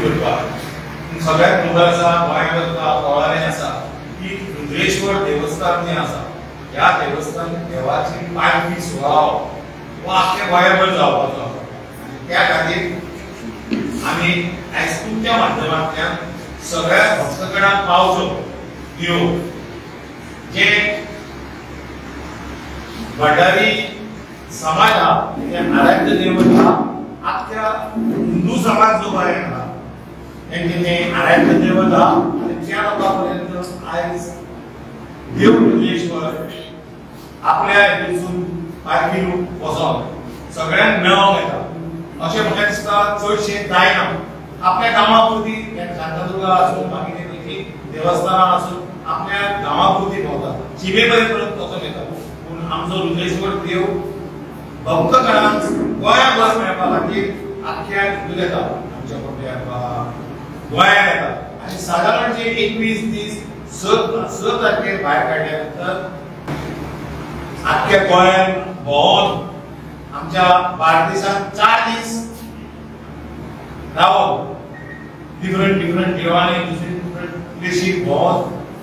करपाक सगळ्यांक खबर आसा, गोंयांत कळालें आसा की रुद्रेश्वर देवस्थान जें आसा ह्या देवस्थान देवाची पालखी सुवाळो हो आख्ख्या गोंयाभर जावपाचो आसा. त्या खातीर आमी आयज तुमच्या माध्यमांतल्यान सगळ्या भक्तगणांक पावचो देव जे भंडारी समाज आहा ते आराध्य दैवत आहा. आख्ख्या हिंदू समाज जो गोंयांत आहा तेंचे तें आराध्य दैवत आहा आनी त्या लोकां पर्यंत आयज देव रुद्रेश्वर आपल्या हितून पालखी वचोन सगळ्यांक मेळोंक येता अशें म्हाका दिसता. चडशें जायना आपल्या गांवा पुरती, शांतादुर्गा आसूं बाकीचे खंयची देवस्थानां आसूं आपल्या गांवा पुरती भोंवतात, शिमे पर्यंत वचोंक येता. पूण आमचो रुद्रेश्वर देव भक्तगणांक गोंयाभर मेळपा खातीर आख्ख्या हितून येता, आमच्या गोंयांत येता. आनी सादारण जे 21 दीस 6 तारखेर भायर काडल्या नंतर आख्ख्या गोंयांत भोंवन आमच्या बार्देसांत 4 दीस रावोन डिफरंट डिफरंट देवांनी दुसरी डिफरंट प्लेसीक भोंवन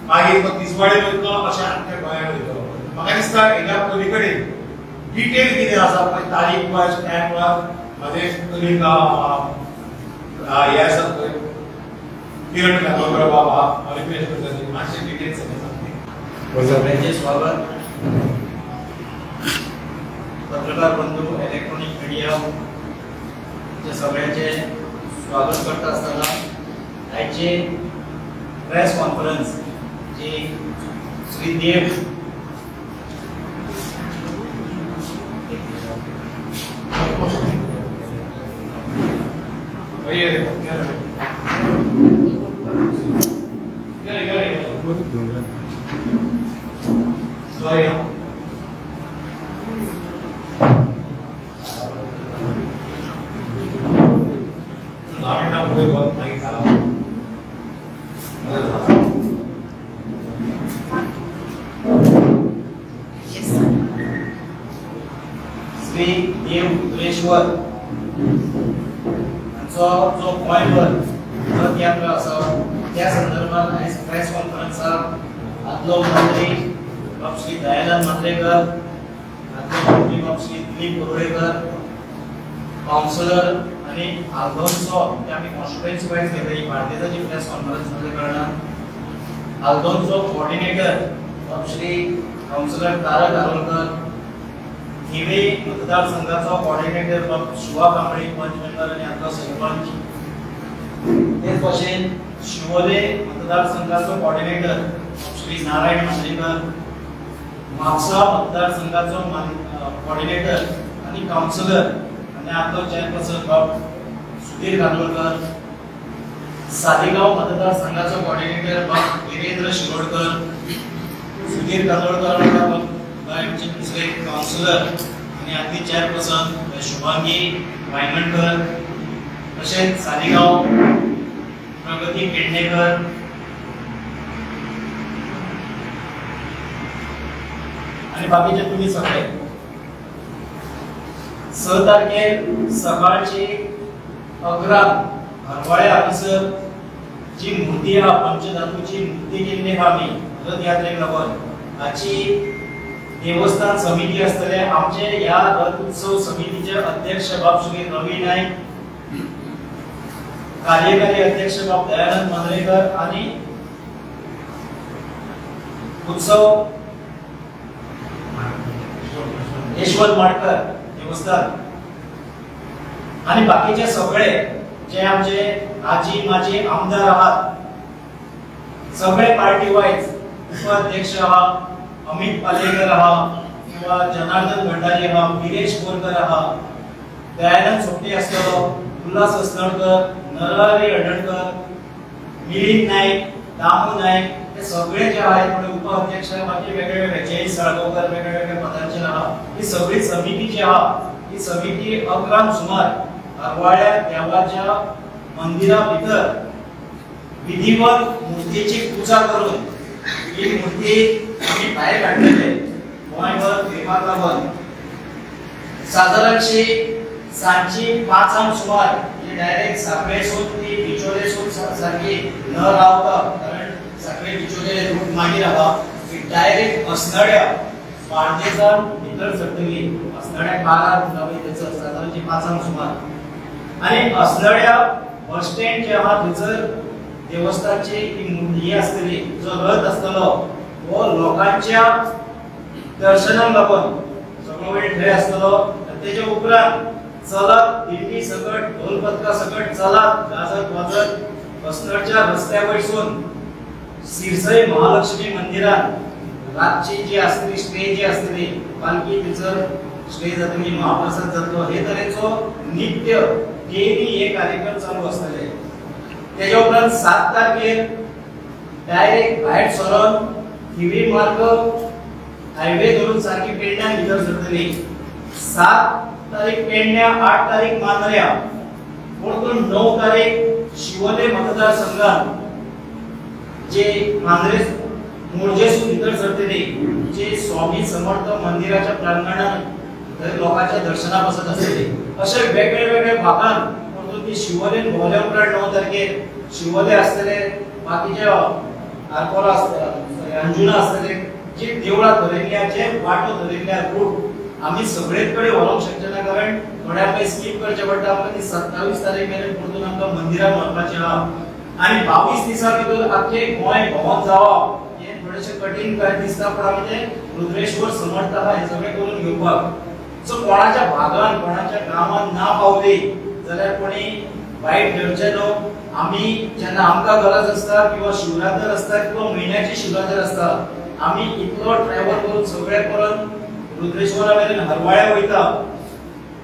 मागीर तो तिसवाडे वयतलो, अशें आख्ख्या गोंयांत वयतलो. म्हाका दिसता हेज्या पली कडेन डिटेल कितें आसा पळय, तारीख वायज टायम वायज म्हाजे कलीग हे आसा पळय किरण कादोळकर बाबा रिक्वेस्ट करता मातशें डिटेल सगळें सांगता. सगळ्यांचे स्वागत. पत्रकार बंधू, इलेक्ट्रॉनिक मिडिया सगळ्यांचे स्वागत करता आसतना आयची प्रेस कॉन्फरन्स जी श्री देव श्री देव रुद्रेश्वर हांचो जो गोंयभर रथयात्रा आसा त्या संदर्भात आयज प्रेस कॉन्फरन्साक आदलो मंत्री बाब श्री दयानंद मांद्रेकर, आदलो मंत्री बाब श्री दिलीप कुरुळेकर, कावन्सिलर आनी आल्दोनचो ते आमी कॉन्स्टिट्युएन्सी वायज घेतली बार्देसाची प्रेस कॉन्फरन्स जाल्या कारणान आल्दोनचो कोऑर्डिनेटर बाब श्री कावन्सिलर तारक आरोलकर, थिवे मतदारसंघाचो कोऑर्डिनेटर बाब शिवा कांबळे पंच मेंबर आनी आदलो सरपंच, तेच भाशेन शिवोले मतदारसंघाचो कोऑर्डिनेटर श्री नारायण मांद्रेकर, म्हापसा मतदारसंघाचो कोऑर्डिनेटर आनी कावन्सिलर आनी आदलो चेअरपर्सन बाब सुधीर कांदोळकर, सालेगांव मतदारसंघाचो कोऑर्डिनेटर बाब वीरेंद्र शिरोडकर, सुधीर कांदोळकर आमचे दुसरे कावन्सिलर आनी आदली चेअरपर्सन शुभांगी वायंगणकर, तशेंच सालेगांव प्रगती पेडणेकर, आनी बाकीचे तुमी सगळे. 6 तारखेर सकाळची 11 हरवाळे हांगासर जी मूर्ती आहा पंचधातूची मूर्ती केल्ली आहा आमी रथयात्रेक लागून, हाची देवस्थान समिती आसतले. आमचे ह्या रथ उत्सव समितीचे अध्यक्ष बाब श्री रवी नायक, कार्यकारी अध्यक्ष बाब दयानंद मांद्रेकर आनी उत्सव यशवंत माडकर देवस्थान आनी बाकीचे सगळे जे आमचे आजी माजी आमदार आहात सगळे पार्टी वायज उपाध्यक्ष आहा अमित पालेकर आहा किंवा जनार्दन भंडारी आहा, विरेश बोरकर आहा, दयानंद सोपटे आसतलो, उल्हास असनडकर, नरहरी हळदणकर, मिलिंद नायक, दामू नायक, हे सगळे जे आहेत म्हणजे उपाध्यक्ष बाकी वेगळे वेगळे जय साळगांवकर वेगळे वेगळे पदांचेर आहा. ही सगळी समिती जी आहा ही समिती 11 सुमार हरवाळ्या देवाच्या मंदिरा भितर विधिवत मूर्तीची पूजा करून ही मूर्ती आमी भायर काडलेले गोंयभर फिरपाक लागून. सादारणशी सांजची 5 सुमार म्हणजे डायरेक्ट साखळेसून ती बिचोले सारकी न रावता, कारण साखळे बिचोले रूट मागीर आहा, डायरेक्ट अस्नड्या बार्देसान भितर सरतली. अस्नड्या 12 म्हणटा पळय थंयसर सादारणची 5 सुमार, आनी अस्नड्या बस स्टँड जे आहा थंयसर देवस्थानची ही आसतली, जो रथ आसतलो हो लोकांच्या दर्शनाक लागून सगळो वेळ थंय आसतलो. तेजे उपरांत चलत दिंडी सकट ढोल पथका सकट चलत गाजत वाजत अस्नडच्या रस्त्या वयसून सिरसई महालक्ष्मी मंदिरात रातची जी आसतली स्टे जी आसतली पालखी थंयसर स्टे जातली, महाप्रसाद जातलो. हे तरेचो नित्य डेली हे कार्यक्रम चालू आसतले. तेज्या उपरांत 7 तारखेर डायरेक्ट भायर सरोन थिवी मार्ग हायवे धरून सारकी पेडण्यां भितर सरतली. 7 तारीख पेडण्या, 8 तारीख मांद्र्या, परतून 9 तारीख शिवोले मतदारसंघात जे मांद्रे मोरजेसून भितर सरतली, जे स्वामी समर्थ मंदिराच्या प्रांगणात थंय लोकांच्या दर्शना बसत आसतली. अशे वेगळे वेगळे भागान परतून ती शिवोलेन भोंवल्या उपरांत 9 तारखेर शिवोले आसतले, बाकीचे आरपोरा आसतले, अंजुना आसतले, जी देवळां धरिल्ल्या, जे वाटो धरिल्ल्या रूट आमी सगळेच कडेन व्हरूंक शकचे ना, कारण थोड्या आमकां स्कीप करचें पडटा. आमकां ती 27 तारीख मेरेन परतून आमकां मंदिरान व्हरपाचें आहा आनी 22 दिसां भितर आख्खें गोंय भोंवत जावप हें थोडेशें कठीण काय दिसता, पूण आमी तें रुद्रेश्वर समर्थ आहा हें सगळें करून घेवपाक. सो कोणाच्या भागान कोणाच्या गांवान ना पावली जाल्यार कोणी वायट धरचें न्हू. आमी जेन्ना आमकां गरज आसता किंवा शिवरात्र आसता किंवा म्हयन्याची शिवरात्र आसता, आमी इतलो ट्रॅव्हल करून सगळें करून रुद्रेश्वरा मेरेन हरवाळ्या वयता,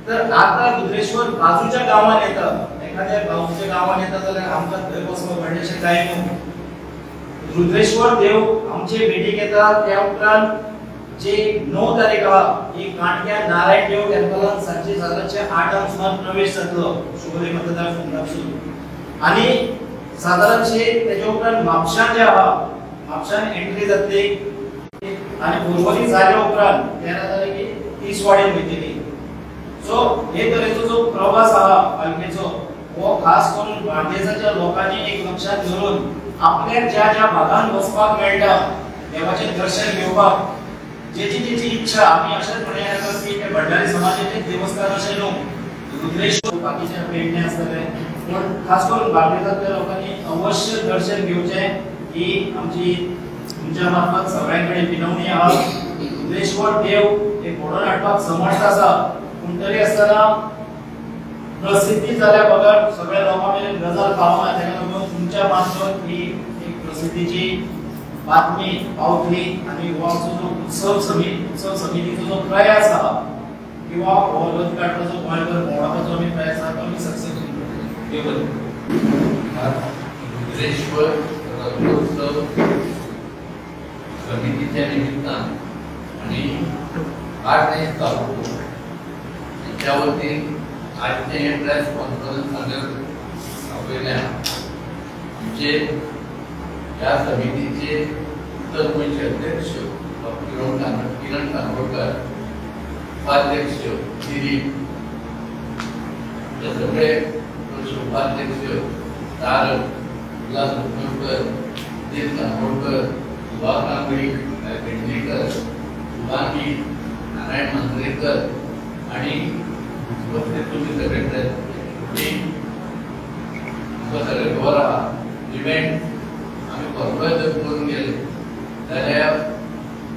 तर आतां रुद्रेश्वर बाजूच्या गांवान येता, एखाद्या बाजूच्या गांवान येता जाल्यार आमकां थंय वचपाक व्हडलेशें कांय न्हू. रुद्रेश्वर देव आमचे भेटीक येता. त्या उपरांत जे 9 तारीख आहा ही काणक्या नारायण देव टेम्पलान सांजचे सादारणचे 8 सुमार प्रवेश जातलो शिवोले मतदारसंघातसून, आनी सादारणशे तेजे उपरांत म्हापशान जे आहा म्हापशान एंट्री जातली आनी बोरवली जाल्या उपरांत 13 तारखेक तिसवाडीन वयतली. सो हे तरेचो जो प्रवास आहा पालखेचो हो खास करून बार्देसाच्या लोकांनी एक लक्षात धरून आपल्या ज्या ज्या भागान वचपाक मेळटा देवाचें दर्शन घेवपाक जेची जेची इच्छा, आमी अशेंच म्हणया की ते भंडारी समाजाचें देवस्थान अशें न्हू, रुद्रेश्वर बाकीचे पेडणे आसतले, पूण खास करून बार्देसांतल्या लोकांनी अवश्य दर्शन घेवचें ही आमची तुमच्या मार्फत सगळ्यां कडेन विनवणी आहा. रुद्रेश्वर देव हे घडोवन हाडपाक समर्थ आसा, पूण तरी आसतना प्रसिद्धी जाल्या बगर सगळ्या लोकां मेरेन गजाल पावना. ताका लागून तुमच्या मार्फत ही एक प्रसिद्धीची बातमी पावतली आनी हो आमचो जो उत्सव समितीचो जो प्रयास आहा किंवा हो रथ काडपाचो गोंयभर भोंवडावपाचो आमी प्रयास आहा तो आमी सक्सेसफूल करतले. रुद्रेश्वर रथोत्सव समितीच्या निमित्तान आणि बार्देस तालुको यांच्या वतीन आजचे हे प्रेस कॉन्फरन्स हांगा आपयल्या. आमचे ह्या समितीचे उत्तर गोंयचे अध्यक्ष डॉक्टर किरण कानोडकर, उपाध्यक्ष दिलीप, ते सगळे उपाध्यक्ष तारक, उल्हास मुखमेकर, नितीन कानोडकर, सुभाष कांबळी पेडणेकर, शुभांगी, नारायण मांद्रेकर आणि उपस्थित तुम्ही सगळे तुमकां सगळें खबर आहा. इव्हेंट आमी परवाय जर करून गेले जाल्यार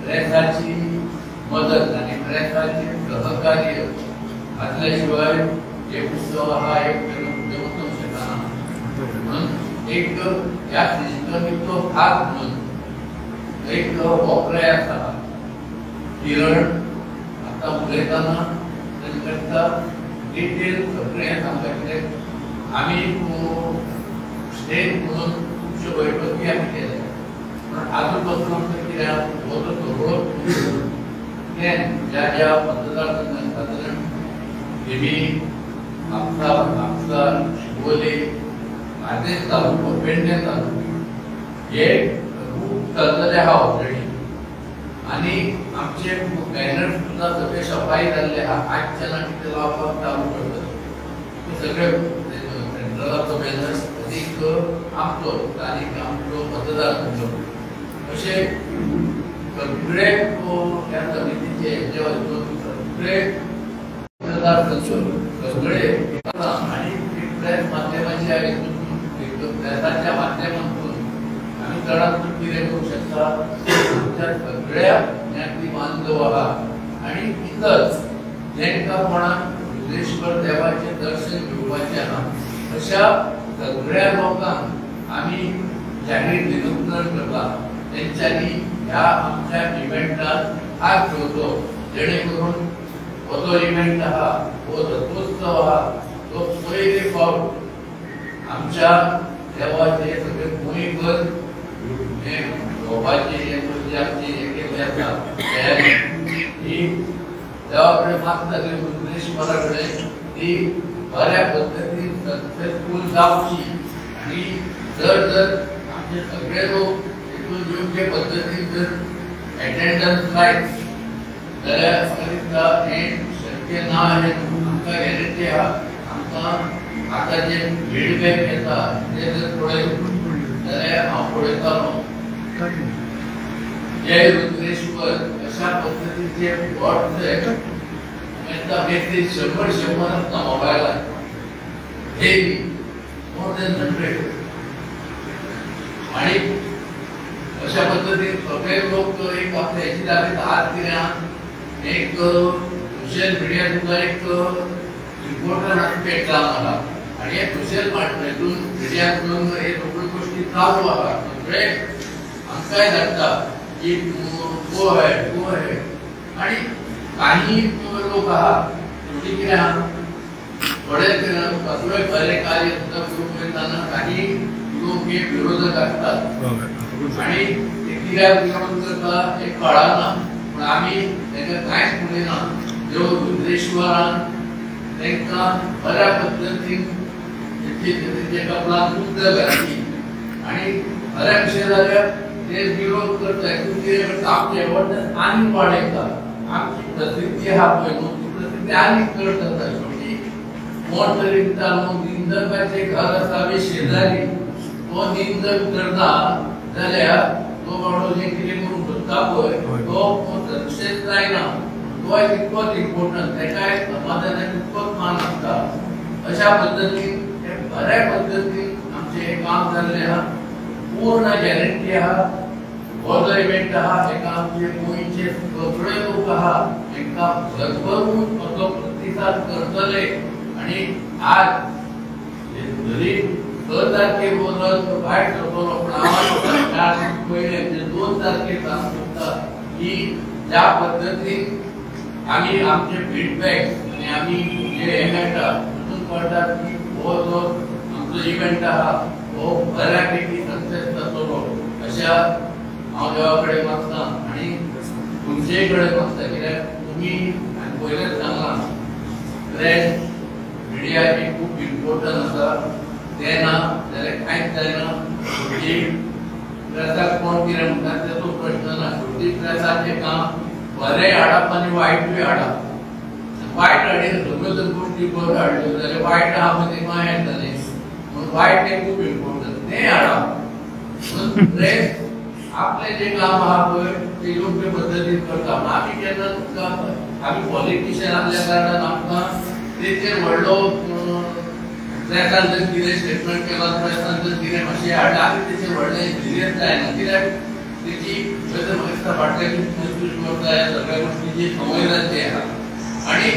प्रेसाची मदत आनी प्रेसाचे सहकार्य आसल्या शिवाय हे उत्सव आहा एक फुडें वचूंक शकना. म्हणून एक ह्या सिस्टमीचो भाग म्हणून एक हो प्रयास आहा. किरण आतां उलयतना तांकां डिटेल सगळें सांगता, कित्याक आमी स्टेज म्हणून खुबश्यो बैठकी आमी केल्या, पूण आजून पासून आमकां कितें हो जो सगळो प्लॅन ज्या ज्या मतदारसंघात सादारण थिवी, म्हापसा, म्हापसा, शिवोले, बार्देस तालुको, पेडणे तालुको हे खूब चलतले आहा ऑलरेडी. आनी आमचे बॅनर सुद्दां सगळे सफाई जाल्ले आहा, आजच्यान आमी ते लावपाक चालू करतले. ते सगळे सेंट्रलाचो बॅनर आनीक आमचो स्थानीक आमचो मतदारसंघ अशे सगळे ह्या समितीचे जे सगळे मतदारसंघ सगळे आणि प्रेस माध्यमाच्या प्रेसाच्या माध्यमातून आमी चडांत चड कितें करूंक शकता. आमच्या सगळ्या ज्ञाती बांधव आहा आनी इतर जेंकां कोणाक रुद्रेश्वर देवाचें दर्शन घेवपाचें आहा अशा सगळ्या लोकांक आमी जाहीर निमंत्रण करता तेंच्यांनी ह्या आमच्या इव्हेंटात भाग घेवचो जेणे करून हो जो इव्हेंट आहा हो रथोत्सव आहा तो पयले फावट आमच्या देवाचे सगळे गोंयभर हे भोवपाची हे जे आमची हे केल्ली आसा तयारी ही देवा कडेन मागता ती रुद्रेश्वरा कडेन ती बऱ्या पद्दतीन सक्सेसफूल जावची आनी जर जर आमचे सगळे लोक हितून योग्य पद्दतीन जर एटेंडन्स लायत जाल्यार म्हाका दिसता हें शक्य ना हें आमकां गॅरंटी आहा. आमकां आतां जे फिडबॅक येता ते जर पळयत जाल्यार हांव पळयतालो जय रुद्रेश्वर अशा पद्दतीचे व्हॉट्सएप मेसेज 100-100 आसता मोबायलार डेली मोर दॅन 100 आणि अशा पद्दतीन सगळे लोक एक आपल्या हेची दाखयता. आज कितें आहा एक सोशल मिडिया सुद्दां एक इम्पॉर्टंट आस्पेक्ट जावन आहा आनी हे सोशल हितून मिडियांतून हे सगळ्यो गोश्टी चालू आहा. सगळे आमकांय धाडटा की गो हेड गो हेड आनी काही लोक आहा शेवटी कितें आहा थोडे कसलोय बरें कार्य सुद्दां करूंक वयताना काही लोक हे विरोधक आसतात आनी ते कित्याक विरोध करता हें कळना पूण आमी तांकां कांयच उलयना. देव रुद्रेश्वरान तांकां बऱ्या पद्दतीन तेंच्या कपलान उदक घातली आनी बऱ्या कशें जाल्यार ते विरोध करता हितून कितें करता आमची अवेरनेस आनीक वाडयता आमची प्रसिद्धी आहा पळय न्हू ती प्रसिद्धी आनीक चड जाता. शेवटी कोण तरी दिता न्हू निंदकाचें घर आसा शेजारी तो निंदक करता जाल्यार तो बाबडो जें कितें करूंक सोदता पळय तो सक्सेस जायना. तोय तितकोच इम्पॉर्टंट तेकाय समाजान तितकोच मान आसता. अशा पद्दतीन बऱ्या पद्दतीन आमचें हें काम जाल्लें आहा. पूर्ण गॅरंटी आहा हो जो इव्हेंट आहा हेका आमचे गोंयचे सगळे लोक आहा हेंकां भरभरून असो प्रतिसाद करतले आनी आज जरी 6 तारखेर हो रथ भायर सरतलो पूण हांव 4 दीस पयले म्हणजे 2 तारखेर सांगूंक सोदता की ज्या पद्दतीन आमी आमचे फिडबॅक आनी आमी जे हें मेळटा तितून कळटा की हो जो आमचो इव्हेंट आहा हो बऱ्यापैकी सक्सेस जातलो अशा हांव देवा कडेन मागता आनी तुमचेय कडेन मागता कित्याक तुमी हांवें पयलेच सांगलां प्रेस मिडिया ही खूब इम्पॉर्टंट आसा. तें ना जाल्यार कांयच जायना. शेवटी प्रेसाक कोण कितें म्हणटा तेचो प्रश्न ना. शेवटी प्रेसाचें काम बरें हाडप आनी वायटूय हाडप. वायट हाडीत सगळ्यो जर गोश्टी बऱ्यो हाडल्यो जाल्यार वायट आहा पळय तें मागीर येता न्ही म्हणून वायट तें खूब इम्पॉर्टंट तें हाडप. म्हणून प्रेस आपलें जें काम आहा पळय तें योग्य पद्दतीन करता. पूण आमी केन्ना तुमकां आमी पॉलिटिशियन आसल्या कारणान आमकां तेचेर व्हडलो प्रेसान जर कितें स्टेटमेंट केलां प्रेसान जर कितें मातशें हाडलें आमी तेचेर व्हडलें सिरियस जायना कित्याक तेची म्हाका दिसता फाटल्या 25 वर्सां ह्या सगळ्या गोश्टीची संवय जाल्ली आहा आनी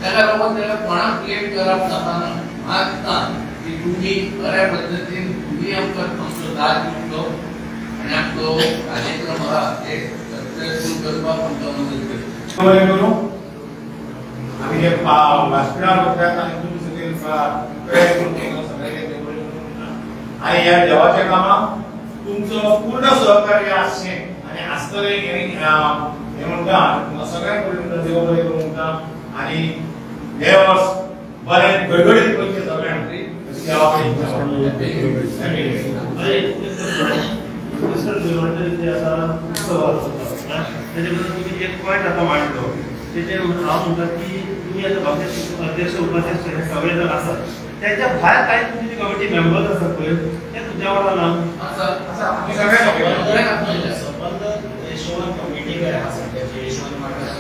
ताका लागून ताका कोणाक क्लेम करप नासतना मागता की तुमी बऱ्या पद्दतीन तुमी आमकां आमचो साथ दिवचो आनी आमचो कार्यक्रम आहा ते सक्सेसफूल करपाक आमकां मदत करची. करूं आमी हे व्यासपिठार बसल्यात आनी तुमी सगळे प्रेस करून सगळे आनी ह्या देवाच्या कामाक तुमचो पूर्ण सहकार्य आसचें आनी आसतलें हें म्हणटा तुमकां सगळ्यांक कडेन देव बरें करूं म्हणटा आनी हे वर्स बरें गडगडीत करचें सगळ्यांक अशी देवा कडेन इच्छा. जे आसा उत्सव आसा तेजे बद्दल तुमी एक पॉयंट आतां मांडलो तेजेर हांव म्हणटा की तुमी आतां अध्यक्ष उपाध्यक्ष हे सगळे जण आसात त्याच्या भायर कांय तुमची कमिटी मेंबर्स आसात पळय ते तुमच्या वांगडा ना. संबंद यशवंत कमिटी काय आसा सद्याची यशवंत माडकर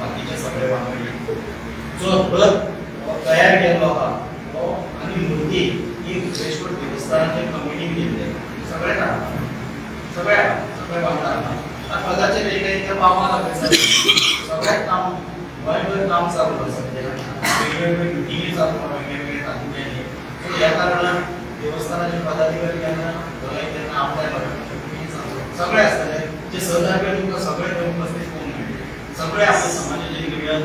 बाकीचे सगळे वांगडी जो रथ तयार केल्लो आहा हो आनी मूर्ती ही रुद्रेश्वर देवस्थानाच्या कमिटीन केल्ली. सगळे सगळे सगळे वांगडा आहा. कदाचित एक पावना सगळ्यात काम गोंयभर काम चालू आसा, वेगवेगळे मिटिंगी चालू आहा वेगवेगळे तालुक्यांनी. सो ह्या कारणान देवस्थानाचे पदाधिकारी केन्ना थंय तेन्ना आपल्या सगळे आसतले जे 6 तारखेर तुमकां सगळे थंय उपस्थित पळोवंक मेळटले. सगळे आपल्या समाजाचे लिडर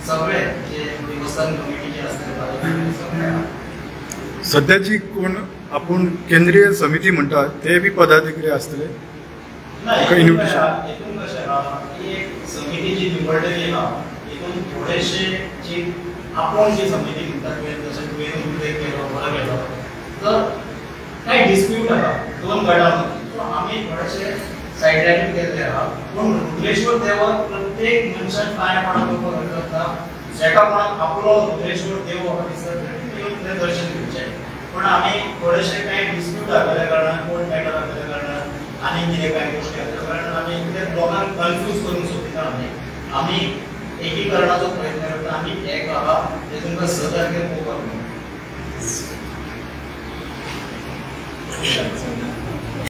सगळे जे देवस्थान कमिटीचे आसतले पदाधिकारी सगळे. सध्याची कोण आपूण केंद्रीय समिती म्हणटा ते बी पदाधिकारी आसतले? ना, हितून कशें आहा ही एक समिती जी निवडलेली आहा हितून थोडेशे जी आपूण जी समिती म्हणटा तुवें जशें तुवें उल्लेख केलो बरो केलो तर कांय डिस्प्यूट आहा दोन गटां मदीं. सो आमी थोडेशे सायडलायन केल्ले आहा. पूण रुद्रेश्वर देवाक प्रत्येक मनशान पांय पडप हरकत ना. जेका कोणाक आपलो रुद्रेश्वर देव म्हाका दिसता येवन थंय दर्शन घेवचें. पूण आमी थोडेशे कांय डिस्प्यूट आसलेल्या कारणान कोर्ट मॅटर आसलेल्या कारणान आनी कितें कांय गोश्टी आसल्या कारणान आमी कितें लोकांक कन्फ्यूज करूंक सोदिना. आमी आमी एकीकरणाचो प्रयत्न करता. आमी एक आहा ते तुमकां 6 तारखेर पळोवपाक मेळटलें.